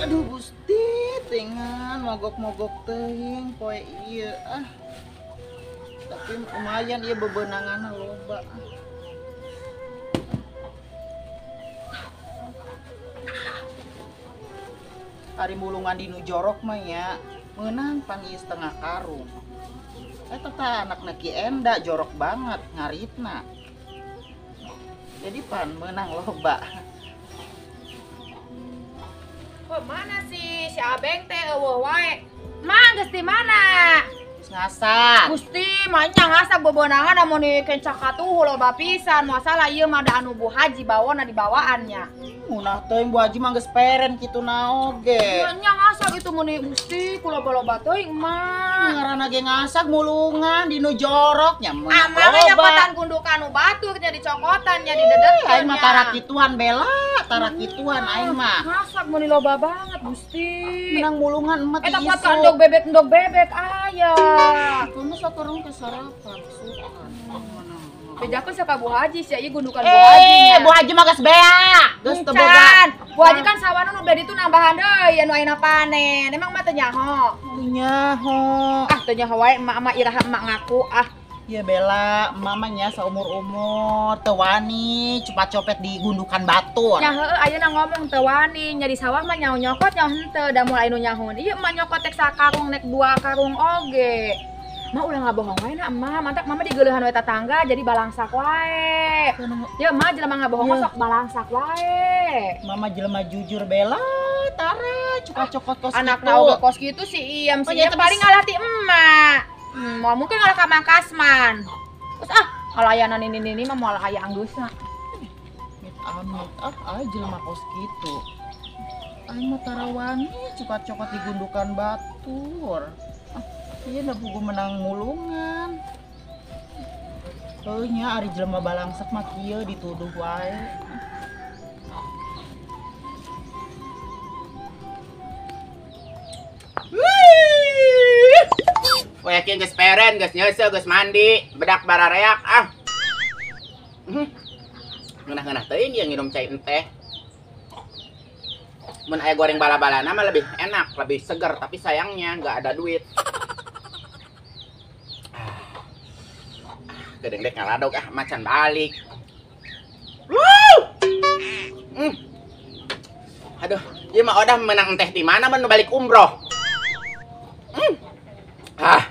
Aduh Gusti, tingan mogok-mogok teuing poe ieu ah. Tapi lumayan ieu bebenanganna loba. Ari mulungan di nu jorok mah nya, meunang pan ieu setengah karung. Eta tah anakna Ki Enda jorok banget ngaritna. Jadi pan meunang loba. Mana sih si Abeng teh eueuh wae. Mang geus di mana? Geus ngasak. Gusti, mah nya ngasak bobonangan amun kenca katuhu loba pisan. Masalah ieu mah da anu Bu Haji bawona dibawaannya. Munah teuing Bu Haji mah geus peren kitu na oge. Nya ngasak itu mun Gusti ku loba-loba teuing mah. Ngaranna ge ngasak mulungan di nu jorok nya meunang loba. Amang nyokotan gundukan nu batur nya dicokotan nya didedetkeun. Aing mah tara kituan bela. Tara kituan aing mah. Masak meuni loba banget Gusti. Menang mulungan emak eta kuat ka endog bebek aya. Kudu sakarang ke sarapan sukan. Bejakeun ka Bu Haji sia ieu gundukan Bu Haji nya. Bu Haji mah geus bea. Geus teu boga. Bu Haji kan sawana nu beda ditu nambahan deui anu ayeuna panen. Emang mah teu nyaho. Nyaho. Ah teu nyaho wae emak-emak iraha emak ngaku ah. Ya Bella, mamanya seumur-umur teu wani cepat copet di gundukan batur. Nya heueuh ayeuna ngomong teu wani, nya di sawah mah nyaho nyokot nyaho henteu da moal anu nyahun. Ieu emak nyokot tek sakarung nek 2 karung oge. Mah ulah ngabohong wae na emak, mantak mama digeuleuhan we tatangga jadi balangsak wae. Ya emak jelema ngabohong mah sok balangsak wae. Mama jelema jujur Bella, tara cuka cokot kos kitu. Anakna oge kos kitu si Iyam, si Iyam paling ngalah ti emak. Moal mungkin ngalah ka Mang Kasman. Terus ah, ngalayanan ini mah moal aya anggeusna. Amit ah, aya jelema kos kitu. Aing mah tara wani cuka cokot di gundukan batur. Ah, ieu na pugu menang mulungan. Heuh nya ari jelema balangsak mah kieu dituduh wae. Wah yakin geus peren, geus nyeuseuh, geus mandi, bedak barareak ah. Ngeunah-ngeunah teuing ieu nginum cai enteh. Mun aya goreng bala-balana mah lebih enak, lebih seger, tapi sayangnya nggak ada duit. Gedeng dek ngaladog ah, macan balik. Aduh, ieu mah odah menang enteh di mana mun balik umroh. Ah.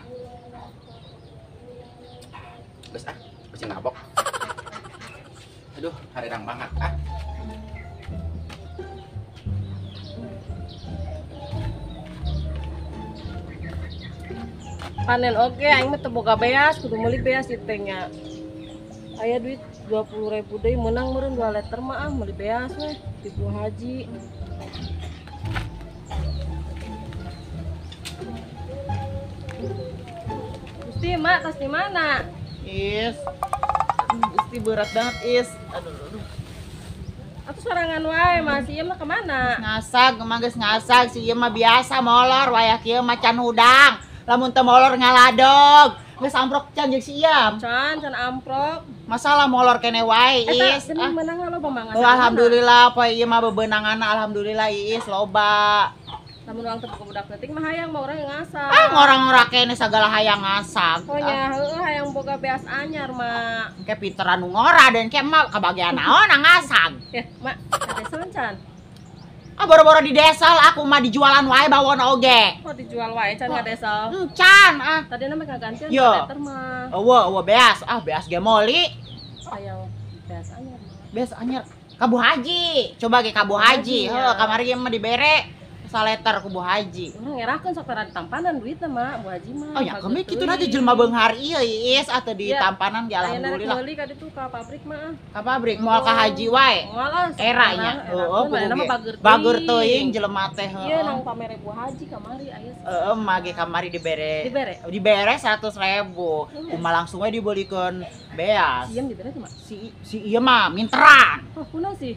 Geus ah, pusing ngabok. Aduh, hareudang banget ah. Panen oge aing mah teu boga beas, kudu meuli beas ieu teh nya. Aya duit 20.000 deui meunang meureun 2 liter mah ah meuli beas we di Bu Haji. Gusti, Mak, tas di mana? Is. Gusti berat banget, Is. Aduh, aduh. Atuh sorangan wae, Mas. Ieu mah kemana? Ngasag, mah geus ngasag. Si ieu mah biasa molor, wayah kieu mah can hudang. Lamun teu molor ngaladog. Geus amprok can jeung si Iam. Can, can amprok. Masalah molor kene wae, Is. Eta meunang loba mah ngasag. Oh, alhamdulillah poe ieu mah bebenanganna alhamdulillah Iis loba. Lamun urang teu boga budak leutik mah hayang mah urang ngasag. Ah, ngora-ngora kene sagala hayang ngasag. Oh nya, heueuh hayang boga beas anyar, Mak. Engke pinteran nu ngora dan ke emak kabagian naon ngasag. Ya, Mak, ka can. Ah, boro-boro di desa lah, aku mah dijualan wae bawon oge. Kok dijual wae can ka desa? Can ah. Tadi mah kagantian liter mah. Eueuh, eueuh beas. Ah, beas ge moli. Hayang beas anyar. Beas anyar. Ka Bu Haji. Coba ge ka Bu Haji. Heuh, kamari ge mah dibere. Saleter ku Bu Haji. Urang ngerakeun sok tara ditampanan duitna mah Bu Haji mah. Oh ya kami kitu na jelema beunghar ieu Iis atau ditampanan ge alhamdulillah. Ayeuna meuli ka ditu ka pabrik mah. Ka pabrik moal ka haji wae. Moal lah. Era nya. Heeh, bager. Bager teuing jelema teh heeh. Ieu nang pamere Bu Haji kamari aya. Heeh, mah ge kamari dibere. Dibere. Dibere 100.000. Kumaha langsung we dibeulikeun beas. Sieun dibere mah. Si ieu mah minteran. Oh, kunaon sih?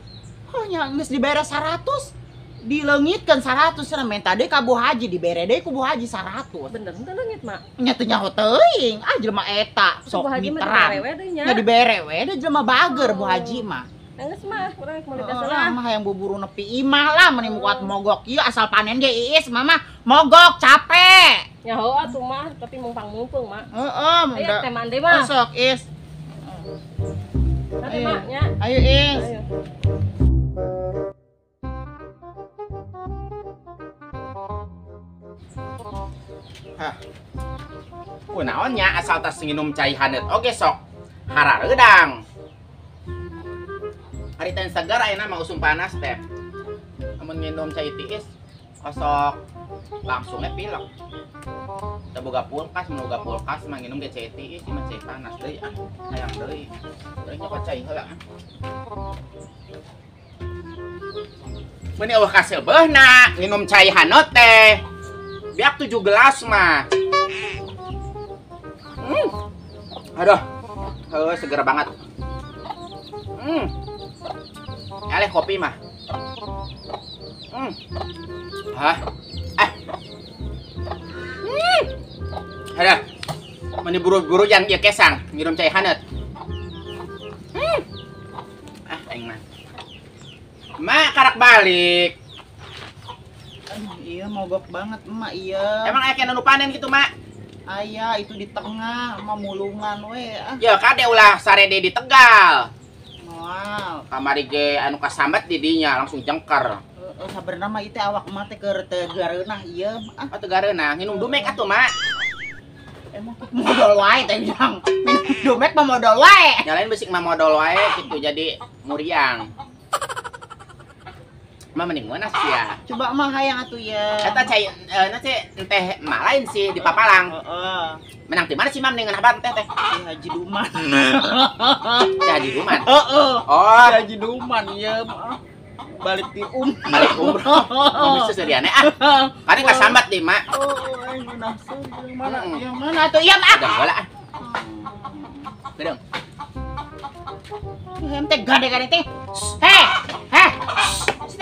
Oh nya geus dibere 100. Dileungitkeun 100 cenah menta deui ka Bu Haji dibere deui ku Bu Haji 100. Bener henteu leungit mak. Nya teu nyaho teuing, ah jelema eta sok minteran. Nya dibere we deui jelema bager Bu Haji mah. Geus mah urang meuli beas lah. Mah hayang buburu nepi imah lah meuni kuat mogok ieu asal panen ge Iis mama mogok capek. Nyaho atuh mah tapi mumpang-mumpung mak. Heeh, ayo teh mande mah. Sok Is. Ayo mak nya. Ayo Is. Ayo. Hah. Kunaon nya asal tas nginum cai haneut oge sok harareudang. Hari teh segar ayeuna mah usum panas teh. Amun nginum cai tiis osok langsungnya pilek. Teu boga kulkas, mun boga kulkas mah nginum ge cai tiis mah cai panas deui ah. Hayang deui. Deui nyokot cai heula ah. Meuni eueuh kaseubeuhna nginum cai haneut teh. Biak 7 gelas mah. Aduh. Seger banget. Eleh kopi mah. Hah? Aduh. Meni buru-buru yang ieu kesang nginum cai haneut. Ah, aing mah. Mak karak balik. Aduh, iya mogok banget emak iya. Emang aya nu panen gitu mak? Aya itu di tengah emak mulungan we ah. Ya kade ulah sarede di Tegal. Moal. Kamari ge anu kasambat di dinya langsung jengker. Heeh, sabenerna mah ieu teh awak emak teh keur teu gareunah ieu ah. Oh teu gareunah, nginum dumek atuh mak. Emang modal wae teh jang. Minum dumek mah modal wae. Nyalain besik mah modal wae gitu jadi muriang. Mah mending mana sih ya? Coba mah hayang atuh ya. Eta cai na teh teh mah lain sih di Papalang. Heeh. Menang di mana sih mam dengan apa teh teh? Di Haji Duman. Di Haji Duman. Heeh. Oh, di Haji Duman ieu mah. Balik di Balik umroh. Mami seseriane ah. Kade kasambat di mak. Oh, aing nafsu yang mana? Yang mana atuh ieu mah? Gedeng heula ah. Gedeng. Hem teh gade-gade teh. Heh. Heh.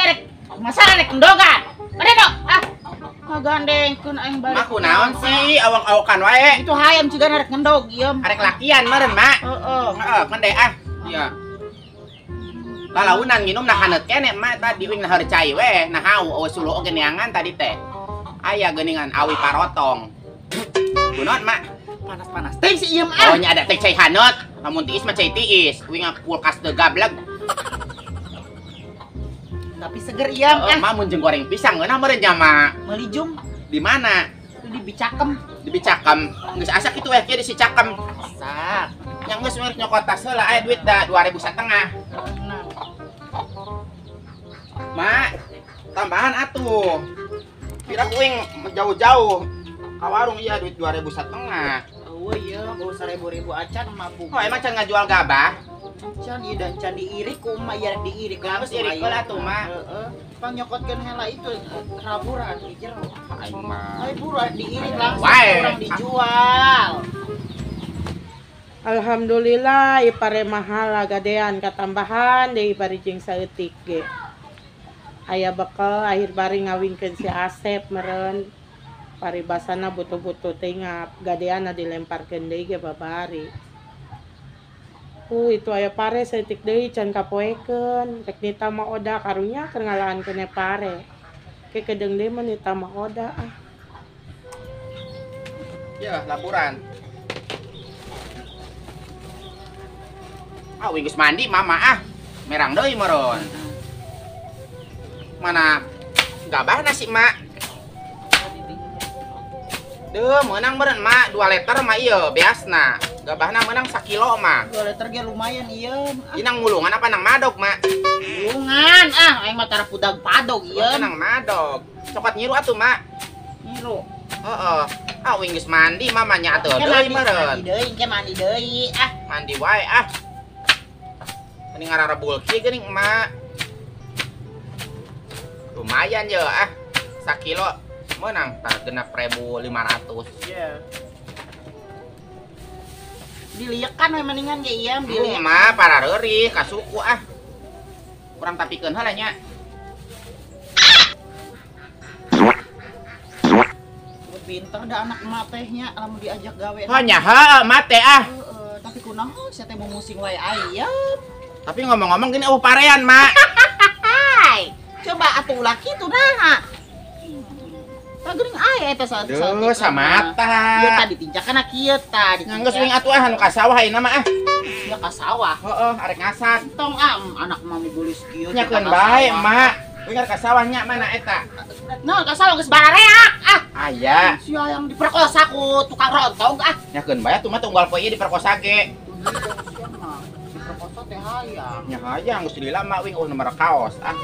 Rek masalah rek endogan. Ada dong. Ah. Ngagandengkeun aing balik. Mak kunaon sih awang-awakan wae. Itu hayam ciga rek ngendog ieu. Arek lakian meureun, Mak. Heeh. Heeh, mendeh ah. Iya. Lalaunan nginum nah haneut keneh Mak tadi wing nah cai we, nah hau eueuh suluh oge neangan tadi teh. Aya geuningan awi parotong. Kunaon, Mak? Panas-panas teh si ieu ah. Oh nya ada teh cai haneut. Lamun tiis mah cai tiis. Wing kulkas teu gableg. Tapi seger iya mah. Mak mun jeung goreng pisang ngeunah meureun nya mak. Meuli jung. Di mana? Di Bicakem. Di Bicakem. Geus asak kitu we kieu di si Cakem. Asak. Nya geus we nyokot tas heula aya duit da 2.500. Nah. Mak, tambahan atuh. Pira kuing jauh-jauh ka warung ieu duit 2.500. Eueuh ieu eueuh 1.000 acan mah bu. Oh, emang can ngajual gabah? Can ieu dan can diirik ku emak ieu diirik langsung. Geus irik heula atuh mak. Heeh. Pang nyokotkeun heula itu raburan di jero. Aing mah. Aing buruan diirik langsung urang dijual. Alhamdulillah ipare mahal gadean katambahan deui bari jeung saeutik ge. Aya bekal akhir bari ngawingkeun si Asep meureun. Paribasana butuh-butuh teh ngap gadeanna dilemparkeun deui ge babari. Itu aya pare saeutik deui can kapoekeun rek nita mah oda karunya keur ngalahankeun pare. Ke kedeung deui mah nita mah oda ah. Ya, laporan. Ah, wing geus mandi mama ah. Merang deui meureun. Mana gabahna si mak? Deuh, meunang meureun mak 2 liter mah ieu beasna. Gabahna meunang sakilo mah. 2 liter ge lumayan ieu. Ieu nang mulungan apa nang madog, Mak? Mulungan ah, aing mah tara pudag padog ieu. Nang madog. Cokot nyiru atuh, Mak. Nyiru. Heeh. Ah, wing geus mandi mamanya atuh deui meureun. Mandi deui, engke mandi deui. Ah, mandi wae ah. Mending ngararebul kieu geuning, Mak. Lumayan ye ah. Sakilo meunang tah 6.500. Iya. Diliekan we mendingan ge ieu diliek. Mah para reurih ka suku ah. Kurang tapikeun heula nya. Pinter dah anak emak teh nya lamun diajak gawe. Oh nya heuh emak teh ah. Heeh, tapi kunaon sia teh musing wae ayam. Tapi ngomong-ngomong gini eueuh parean, Mak. Coba atuh ulah kitu naha. Tah geuning aya eta saat. Duh, samata. Ieu tadi tinjakan kieu tah. Geus wing atuh ah anu ka sawah ayeuna mah ah. Ya ka sawah. Heeh, arek ngasak. Tong ah anak mami bulis kieu. Nya keun bae, Mak. Wing arek ka sawah nya mana eta? Nah, ka sawah geus barareak ah. Aya. Sia yang diperkosa ku tukang rontong ah. Nya keun bae atuh mah tunggal poe ieu diperkosa ge. Diperkosa teh hayang. Nya hayang geus lila mah wing eueuh nomor kaos ah.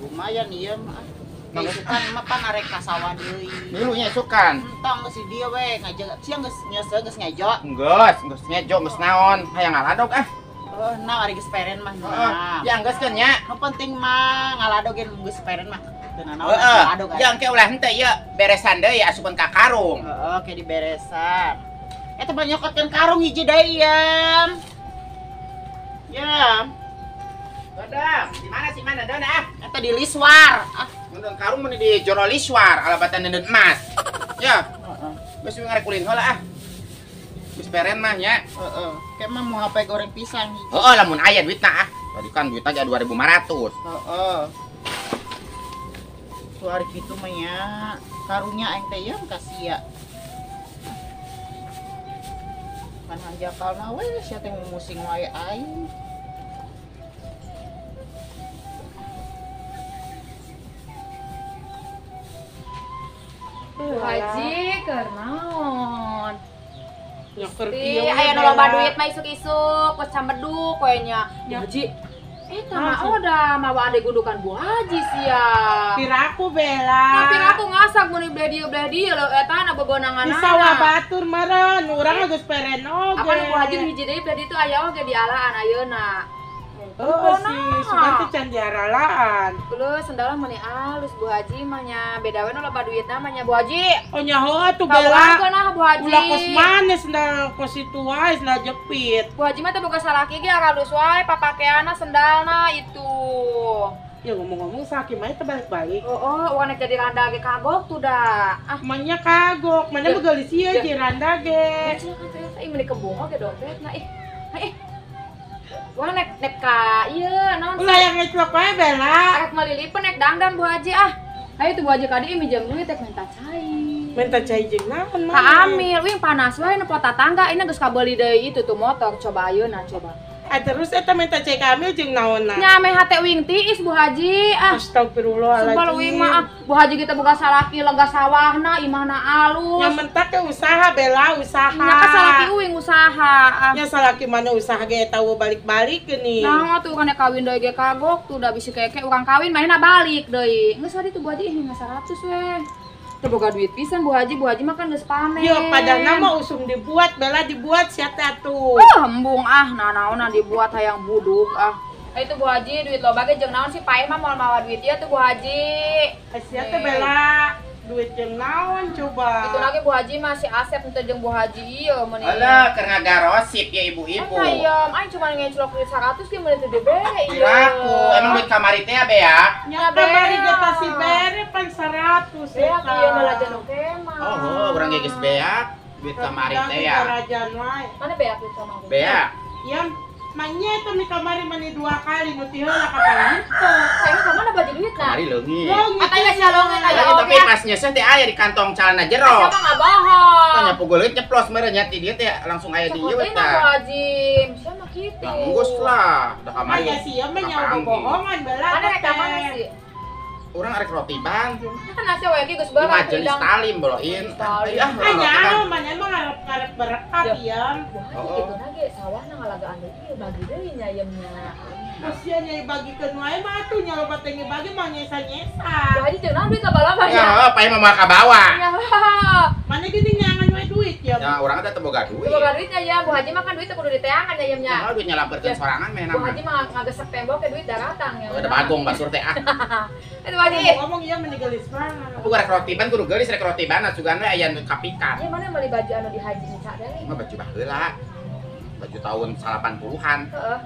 Lumayan ieu mah. Isukan mah pan arek ka sawah deui. Milu nya isukan. Entong geus di dieu we ngajaga. Sia geus nyeuseuh geus ngejo. Geus, geus ngejo geus naon. Hayang ngaladog ah. Oh, nah ari geus peren mah. Heeh. Ya geus keun nya. Nu penting mah ngaladog ge geus peren mah. Teu nanaon ngaladog. Ya engke ulah henteu ieu beresan deui asupan ka karung. Heeh, ke diberesan. Eta mah nyokotkeun karung hiji deui yam. Ya. Godam, di mana sih mana dona ah? Eta di liswar. Ah, ngeundeun karung mun di jero liswar alabatan ndeun emas. Ya. Heeh. Geus wing arek ulin heula ah. Geus peren mah nya. Heeh. Kayak mah mau HP goreng pisang hiji. Heeh, lamun aya duitna ah. Tadi kan duitna aja 2.500. Heeh. Tuh hari kitu mah nya, karunya aing teh yeum ka sia. Pan hanjakalna we sia teh musing wae aing. Bu Haji keur naon? Nya aya nu loba duit mah isuk-isuk kos cambeduk we nya. Bu Haji, eta mah oda mawa ade gundukan Bu Haji sia. Piraku Bella. Nah, piraku ngasak mun belah dieu leuh eta na bebeunanganana. Di sawah batur meureun, urang geus peren oge. Apa nu Bu Haji hiji deui belah ditu aya oge dialaan ayeuna. Oh, si sugan teh can diaralaan. Geus sendalna meuni alus Bu Haji mah nya beda we nu loba duitna mah nya Bu Haji. Oh nya heuh atuh Bella. Kawankeun Bu Haji. Ulah kos maneh sendal kos itu wae sendal jepit. Bu Haji mah teh boga salaki ge aralus wae papakeanna sendalna itu. Ya ngomong-ngomong salaki mah teh balik-balik. Oh, urang nek jadi randa ge kagok tuh da. Ah, manya kagok, mana mah geulis ieu jadi randa ge. Silakan teh ih meuni kembung oge dompetna ih. Ih. Wah nek nek ka ieu naon sih? Ulah yang ngeclok wae Bella. Arek malilipen nek dangdan Bu Haji ah. Hayu tuh Bu Haji kadi minjem duit tek minta cai. Minta cai jeung naon mah? Ka Amil wing panas wae nempo tatangga ini geus kabeuli deui itu tuh motor coba ayeuna coba. Ah terus eta minta cai ka Amil jeung naonna? Nya meh hate wing tiis Bu Haji ah. Astagfirullahaladzim. Sumpah wing mah ah. Bu Haji kita boga salaki lega sawahna imahna alus. Nya mentak ke usaha Bella usaha. Nya ka salaki uing usaha ah. Nya salaki mana usaha ge eta balik-balik geuning. Nah tuh kana kawin deui ge kagok tuh da bisi keke urang kawin manehna balik deui. Geus tadi tuh Bu Haji ih 100 we. Teu boga duit pisan Bu Haji, Bu Haji mah kan geus panen. Yo padahal mah usum dibuat, Bella dibuat sia teh atuh. Ah, embung ah, nanaonan dibuat hayang buduk ah. Itu Bu Haji duit loba ge jeung naon sih paeh mah moal mawa duit ieu tuh Bu Haji. Sia teh Bella duit jeung naon coba. Itu lagi Bu Haji masih Asep henteu jeung Bu Haji ieu meuni. Alah keur ngagarosip ya ibu-ibu. Eta ieu aing cuma ngeclok duit 100 ge meuni teu dibere ieu. Piraku emang duit kamari teh ya Bea? Nya kamari ge tah si bere pan 100 eta. Ieu mah lajan oge mah. Oh, heuh urang ge geus beak duit kamari teh ya. Mana beak duit kamari? Beak. Ieu manya itu mi kamari mani dua kali nu ti heula kapan henteu. Saya ka mana baju duit nah? Kamari leungit. Ata ieu sia leungit aya oge. Tapi pas nyeuseuh teh aya di kantong celana jero. Siapa nggak bohong. Tanya pugul ceplos meureun nya ti dieu teh langsung aya di ieu teh. Tah. Haji, sia mah kitu. Geus lah, da kamari. Aya sia mah nyawa bohongan bala. Mana rek ka mana sih? Urang arek roti bang. Kan nasi wae ge geus berat. Majelis talim boloin. Ah nyaho mah emang ngarep berkat ya. Wah, kitu na ge sawahna ngalagaan deui ieu bagi deui nya yemnya. Kasihan nya dibagikeun wae mah atuh nya loba teh ngibagi mah nyesa-nyesa. Bu Haji jeung naon duit loba-loba Ya, paeh mah moal kabawa. Ya. Mana gini nyangan we duit ya. Ya urang teh teu boga duit. Teu boga duitnya ya, Bu Haji mah kan duit teh kudu diteangan ya nya. Ya, duitnya lamperkeun sorangan meh Bu Haji mah ngagesek tembok ke duit daratang ya. Udah bagong basur teh ah. Itu Bu Haji. Ngomong ieu meni geulis banget. Bukan rek rotiban kudu geulis rek rotiban sugan we aya nu kapikan. Ieu mana meuli baju anu di haji enca teh nih? Mah baju baheula. Baju tahun 80-an. Heeh.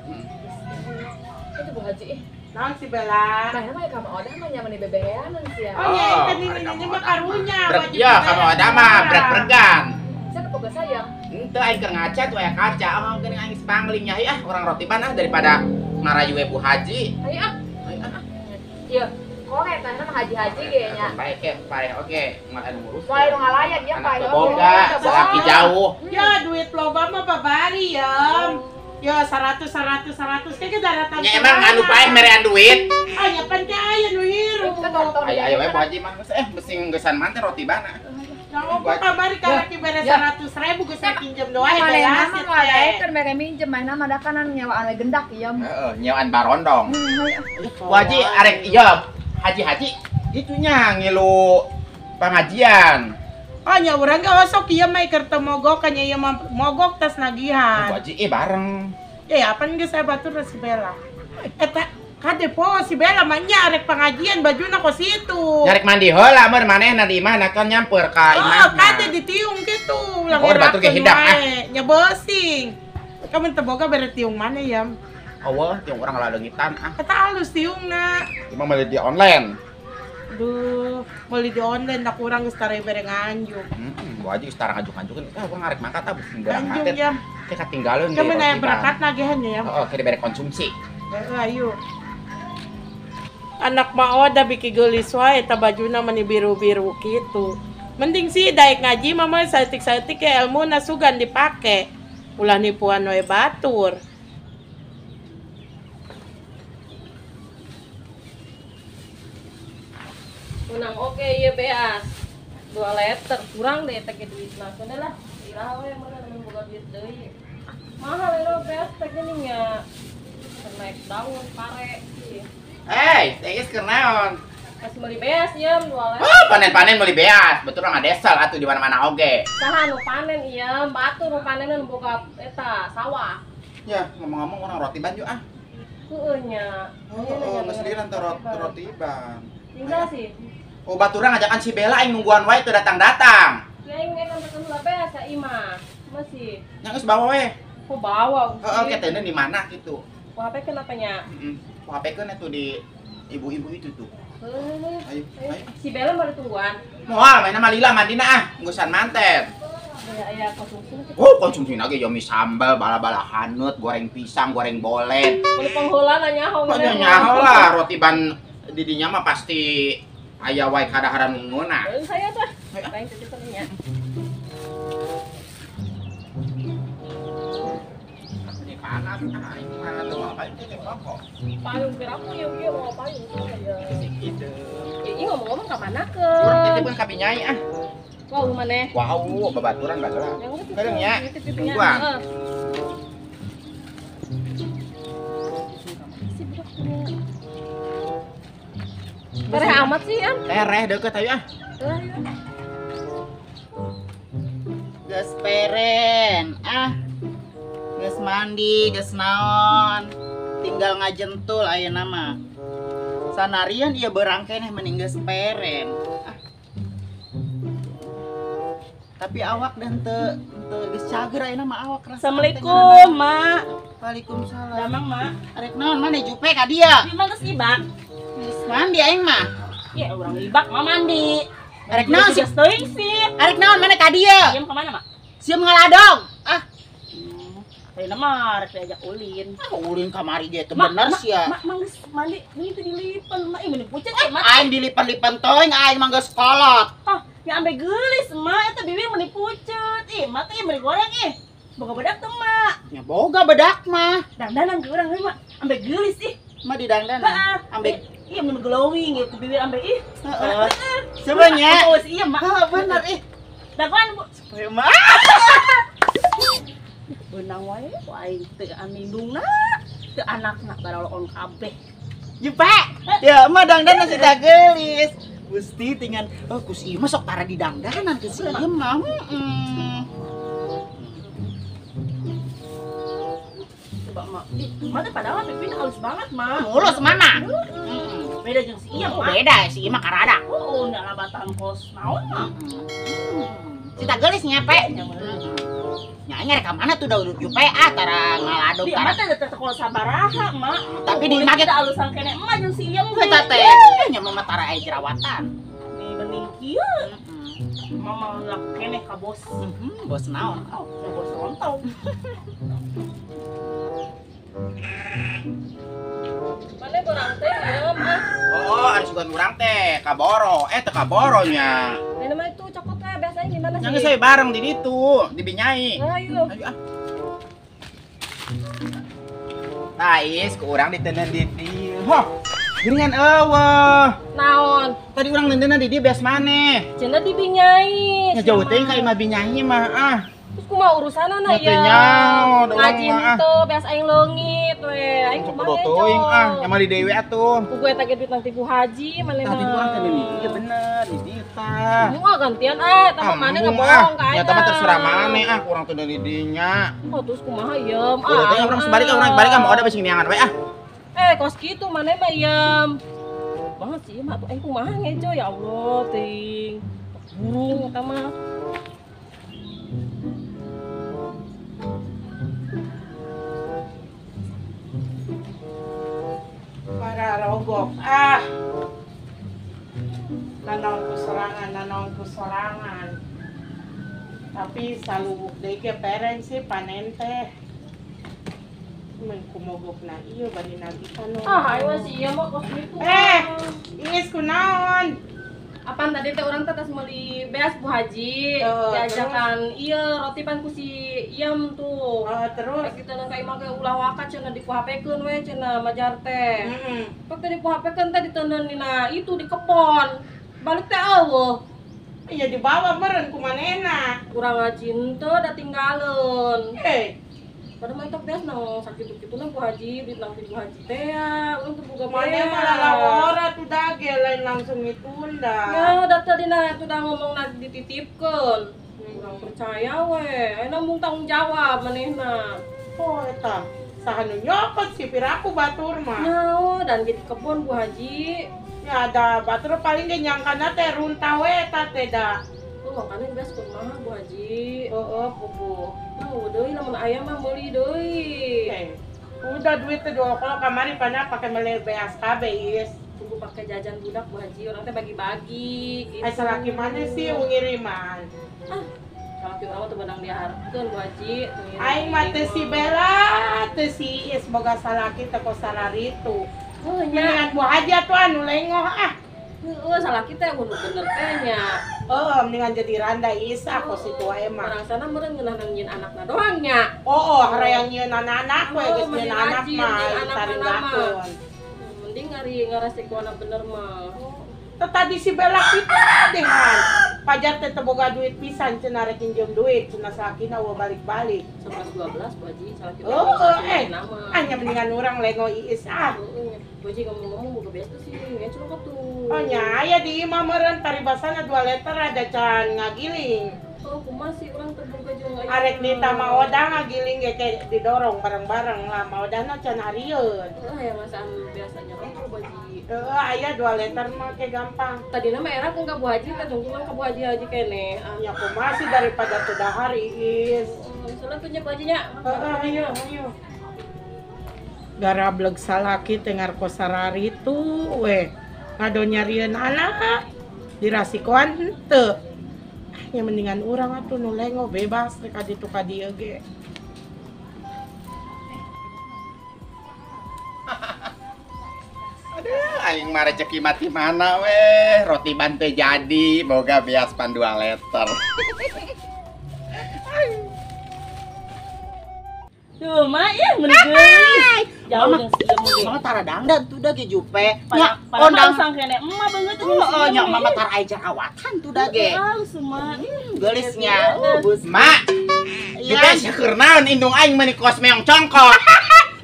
Itu Bu Haji. Naon si Bella? Mana mah ka Odah mah nya meuni bebeheanan sia. Oh nya eta nini mah karunya. Ya ka Odah mah brek-bregan. Sia teu boga sayang. Henteu aing keur ngaca tuh aya kaca. Oh geuning aing spangling nya ah urang rotiban ah daripada ngarayu we Bu Haji. Ayo ah. Ayo ah. Ieu korek tah mah haji-haji ge nya. Baik ke paeh oge moal anu ngurus. Moal nu ngalayan ya paeh oge. Boga salaki jauh. Ya duit loba mah babari ya. Ya 100 100 100 ke daratan. Ya emang anu paeh merean duit. Ah nya pan teh aya nu hirup. Ayo ayo we Bu Haji mah geus besing geusan mah teh rotibana. Nah, kamari karaki bere 100.000 geus pinjem doa heula. Mana mah daekeun mere minjem mana mah dakanan nyawaan we gendak ieu. Heeh, nyawaan barondong. Bu Haji arek ieu haji-haji itunya ngilu pengajian. Oh nya urang ge osok ieu mah keur teu mogok nya ieu mah mogok tas nagihan. Bu Haji bareng. Ya apan geus aya batur si Bella. Eta kade po si Bella mah nya arek pengajian bajuna kos situ. Nyarek mandi heula mun manehna di imahna kan nyamper ka imahna. Oh kade ditiung kitu. Oh batur ge hidang ah. Nya bosing. Kamu teu boga bere tiung mana ya? Eueuh tiung urang laleungitan ah. Eta alus tiungna. Emang beli di online. Duh, beli di online tak kurang geus tara bere nganjuk. Heeh, Bu Haji geus tara nganjuk-nganjukeun. Ah, urang arek mangkat ah beuking beurang Nganjuk mangkat. ya. Teh katinggalin Kamu aya berkat nagihan ya. Heeh, ke dibere konsumsi. Heeh, ayo. Anak mah oda biki geulis wae eta bajuna meni biru-biru kitu. Mending sih daek ngaji mah mah saeutik-saeutik ke elmuna sugan dipake. Ulah nipuan wae batur. Menang oke ieu beas. 2 liter kurang deh teh duit mah. Sudah lah, iraha we mun boga duit deui. Mahal eta beas teh geuning nya. Naik daun pare sih. Hei, teh geus keur naon? Pas meuli beas ieu 2 liter. Oh, panen-panen meuli beas. Betul mah desel atuh di mana-mana oge. Saha nu panen ieu? Batur nu panen nu boga eta sawah. Ya, ngomong-ngomong urang rotiban yuk ah. Heueuh nya. Oh, geus liran teh rotiban. Tinggal sih. Oh, baturang ngajakan si Bella aing nungguan wae teu datang-datang. Ya aing eta teh heula beas sa imah. Masih. Nya geus bawa we. Kok bawa? Heeh, ketene di mana gitu. Ku HP kenapa nya? Heeh. Ku HP keun atuh di ibu-ibu itu tuh. Heuh. Ayo, ayo. Si Bella mah ditungguan. Moal main mah lila mandina ah, ngeusan manten. Aya konsumsi. Oh, konsumsi lagi ya mie sambal, bala-bala haneut, goreng pisang, goreng bolet. Meuli pangheulana nyaho mah. Nyaho lah rotiban didinya mah pasti aya wae kadaharan ngeunah. Heuh saya teh. Aing teh nya. Ini panas aing mah tuh apa itu teh rokok. Payung piraku ieu ieu mau payung ya. Gitu. Ieu ngomong-ngomong ka mana keun? Urang titipkeun ka binyai ah. Wow maneh. Wow, babaturan baheula. Bareng nya. Tungguan. Tereh amat sih, Am. Tereh deket ayo ah. Geus peren ah. Geus mandi, geus naon. Tinggal ngajentul ayeuna mah. Sanarian ieu beurang keneh mending geus peren. Ah. Tapi awak dan teu geus cager ayeuna mah awak rasa. Assalamualaikum, Mak. Waalaikumsalam. Damang, Mak. Arek naon maneh jupe ka dia? Ieu mah geus ibak. Geus mandi aing mah. Ya urang ibak mah mandi. Arek naon sih? Teuing sih. Arek naon maneh ka dieu? Sieun ka mana, Mak? Sieun ngaladong. Ah. Ayeuna mah rek diajak ulin. Ah, ulin kamari ge teu bener sia. Mak, mak geus mandi ini teh dilipen, mak ieu meni pucet mak. Aing dilipen-lipen teuing aing mah geus kolot. Ah, nya ambe geulis, mak eta bibir meni pucet. Ih, mak teh meni goreng ih. Boga bedak teh, mak. Nya boga bedak mah. Dangdanan ke urang we, mak. Ambe geulis ih. Mah didangdanan. Ambe iya mun glowing ya ku bibir ambe ih. Heeh. Sebenarnya. Oh, iya, mak. Heeh, bener ih. Dagoan, Bu. Supaya mak. Beunang wae ku aing teu anindungna. Teu anakna baraloon kabeh. Jupe. Ya mah dangdan si gelis. Gusti tingan oh kus ieu mah sok tara di dangdanan ku si ieu mah. Heeh. Coba mak. Mah teh padahal pipin halus banget mah. Mulus mana? Beda jeung si ieu mah. Beda si ieu mah karada. Oh, nya labatan kos naon mah. Si gelis nya pe. Nya rek ka mana tuh da Jupe ah tara ngaladog tara. Di mah teh teh sabaraha mak. Tapi di mah kita alusan keneh emak jeung si ieu mah. Eta teh nya mah tara aya jerawatan. Di bening kieu. Mama lak keneh ka bos. Bos naon? Oh, bos lontong. Mana borang teh ieu mah? Oh, ari sugan urang teh kaboro. Eh teu kaboro nya. Ini mah itu cokot teh biasanya di mana sih? Yang saya bareng di ditu, di Binyai. Ayo. Ayo ah. Tais ku urang diteundeun di dieu. Hoh. Geuningan eueuh. Naon? Tadi urang neundeunna di dieu beas maneh. Cenah di Binyai. Nya jauh teuing ka imah Binyai mah ah. Terus kumaha urusanana ya? Ngaji henteu beas aing leungit we. Aing kumaha teuing ah, nya mah di dewe atuh. Ku gue teh duit nang ti Bu Haji maneh mah. Tadi urang teh di dieu bener, di dieu tah. Mun mah gantian ah, eta mah maneh ngebohong ka aing. Nya eta mah terserah maneh ah, kurang teh di dinya. Oh, terus kumaha yeum ah. Udah teh urang sebalik ah, urang balik ah, mau ada bisi neangan we ah. Eh, kos kitu maneh mah yeum. Banget sih mah atuh aing kumaha ngejo ya Allah ting. Burung eta mah. Para rogok ah. Nanaon ku sorangan. Tapi salubuk deui ge peren sih panen teh. Men kumogokna ieu bari nagihan. Ah, aing mah si ieu mah kos kitu. Eh, iis kunaon? Apaan tadi teh urang teh tas meuli beas Bu Haji, diajakan ieu roti pan ku si Iem tuh. Terus kita nang ka imah ge ulah waka cenah di ku HP-keun we cenah majar teh. Heeh. Pak teh di ku HP-keun teh diteundeun dina itu di kebon. Balik teh eueuh. Iya dibawa meureun ku manehna. Kurang ngaji henteu da tinggaleun. Eh, padahal mah eta beas nang sakitu-kituna Bu Haji, duit nang ti Bu Haji teh ya, urang teu boga maneh beas. Malah lawara tuh dage lain langsung ditunda. Ya, da tadi na tuh dah ngomong na dititipkeun. Kurang percaya we, ayeuna mung tanggung jawab manehna. Oh eta, saha nu nyokot si piraku batur mah. Naon dan jadi kebon Bu Haji. Ya ada batur paling ge nyangkana teh runtah we eta teh da. Oh, makanya beas kumaha Bu Haji. Heeh, pupu. Nah, deui lamun aya mah meuli deui. Udah duit teh dua kalau kamari pana pakai meuli beas kabeh is. Tunggu pakai jajan budak Bu Haji, orang teh bagi-bagi gitu. Ai salaki mana sih ngiriman? Ah, salaki urang mah teu beunang diharapkeun Bu Haji. Aing mah teu si Bella, teu si Is boga salaki teh kos sararitu. Oh, nya. Mendingan Bu Haji atuh anu lengoh ah. Heeh, salaki teh kudu bener teh nya. Heeh, mendingan jadi randa Isa kos itu wae mah. Orang sana meureun ngeunah nyieun anakna doang nya. Oh, harayang nyieun anak we geus mending nyieun anak rajin, mah nyieun anak taringgakeun. Mending ngari ngaresikoana bener mah. Teh tadi si Bella kitu dehan. Pajar teh teu boga duit pisan cenah rek nginjem duit cenah salakina eueuh balik-balik. 11 12 Bu Haji salaki Oh, urang nama. Hanya mendingan urang lengo iis ah. Heeh, Bu Haji ngomong-ngomong boga beas tuh sih ngeculok atuh. Oh nya aya di imah meureun paribasana 2 liter ada can ngagiling. Oh, kumaha sih urang teu boga jeung aya. Arek nita maoda ngagiling ge kayak didorong bareng-bareng lah maodana can harieun. Heeh, aya ngasaan biasanya rokok Bu Haji. Heeh, aya 2 liter mah ke gampang. Tadina mah era ka Bu Haji teh tungtungan ka Bu Haji Haji keneh. Ah. Nya kumaha sih daripada teu dahar iis. Soalnya tuh nya Bu Haji nya. Heeh, ayo ayo. Garableg salaki teh ngarko sararitu we. Ngado nyarieun anak dirasikoan henteu. Ya mendingan urang atuh nu lengo bebas rek ka ditu ka dieu ge. Aduh, aing mah rezeki mati mana weh, roti ban teu jadi, boga beas pan 2 liter. Tuh mah ih mun geulis. Jauh jeung si ieu ge. Mama tara dangdan tuh da ge Jupe. Nya ondang sang kene emak beungeut jeung si Heeh, nya mama tara aya jerawatan tuh da ge. Halus mah. Geulisnya. Oh, bus. Mak, Iya. Jupe sia keur naon indung aing meuni kos meong congkok.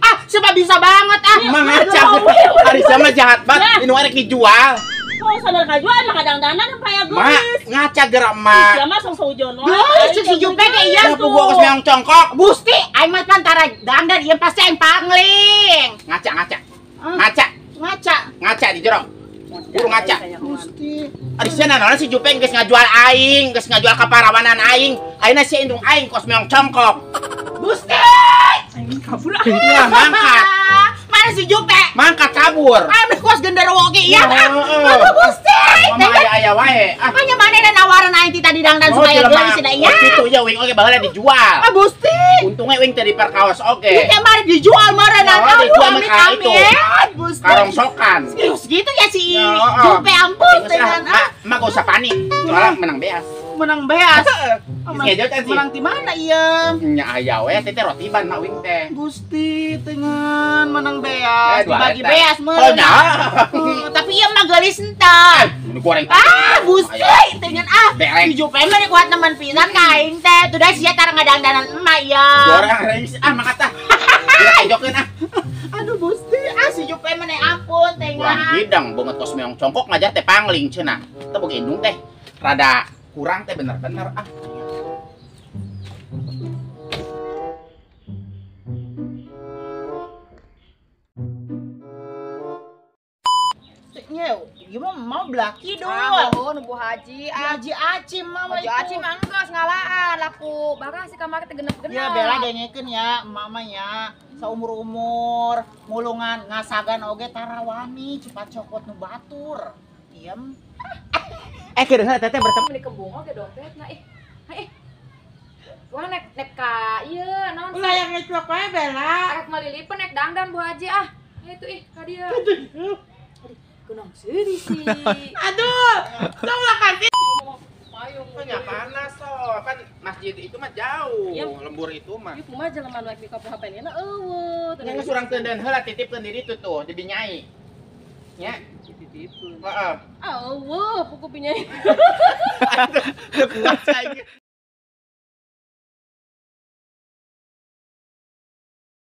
Ah, Siapa bisa banget ah. Mang ngaca. Ari sama jahat banget. Ini arek dijual. Oh, sadar kajual mah kadang-kadang paya Ma, geus. ngaca gerak ma. Sia mah song saujon wae. Duh, si Jupe ge iya Kenapa gua kos meong congkok? Gusti, aing mah pan tara dandan ieu pasti aing pangling. Ngaca, ngaca. Ngaca, Ngaca. ngaca di jorong. Buru ngaca. Gusti. Ari sia nanaon si Jupe geus ngajual aing, geus ngajual kaparawanan aing. Ayeuna sia indung aing kos meong congkok. Gusti. Aing kabur ah. Ya, mangkat. Mana si Jupe? Mangkat kabur. Ah, kos genderuwo ge iya. Heeh. Aduh Gusti. Mama aya-aya wae. Ah, Makanya mana na nawaran aing ti tadi dangdan oh, supaya jelema. geulis cenah iya. Oh, kitu ya wing oge baheula dijual. Ah Gusti. Untungnya wing teh diperkaos oge. Ieu teh mah dijual meureun Oh, aduh dijual amit mah ka itu. amit. Gusti. Karongsokan. Serius gitu ya si Ya, heeh. Jupe ampun Geus lah, dengan ah Ma, ma gak usah panik. Soalnya menang beas. menang beas. Geus ngejo can sih. Menang di mana iya? Nya aya we teh rotiban mak wing teh. Gusti dengan menang beas, Eh, dua dibagi liter. beas Oh meureun. nya. Tapi ieu mah geulis henteu. Ini goreng. Ah, Gusti dengan ah. Bereng. Si Jupe mah kuat nemen pisan ka aing teh. Tuh dah sia tara ngadangdanan emak ya. Goreng ah mangkat ah. Gila kejokeun ah. Aduh Gusti, ah si Jupe mah ampun Kurang dengan. hidang banget kos meong congkok ngajar teh pangling cenah. Teh boga indung teh rada kurang teh bener-bener ah. Nya, gimana mau belaki dul. Ah, oh, nu Bu Haji ah. Haji Acim mama Haji itu. Acim mah enggeus ngalaan laku. Barang si kamari teh genep-genep. Ya Bella dengekeun ya mama ya. Saumur-umur mulungan ngasagan oge tarawani cepat cokot nu batur. Diem. Eh kedengeran teteh bertemu Meni kembung oge dompetna ih. Ha ih. Wah nek nek ka ieu naon Ulah yang ngeclok wae Bella. Arek malilipen nek dangdan Bu Haji ah. Ya itu ih ka dieu. Aduh, kunaon seuri sih. Aduh, tong ulah kasih. Payung. Nya panas so, kan masjid itu mah jauh, Iya. lembur itu mah. Ieu kumaha jelema nu rek dikapu HP nya eueuh. Nya geus urang teunden heula titipkeun di ditu tuh, di Nyai. Nya, Dititipkeun. heeh. Ah eueuh puku pinyai. Kuat aing.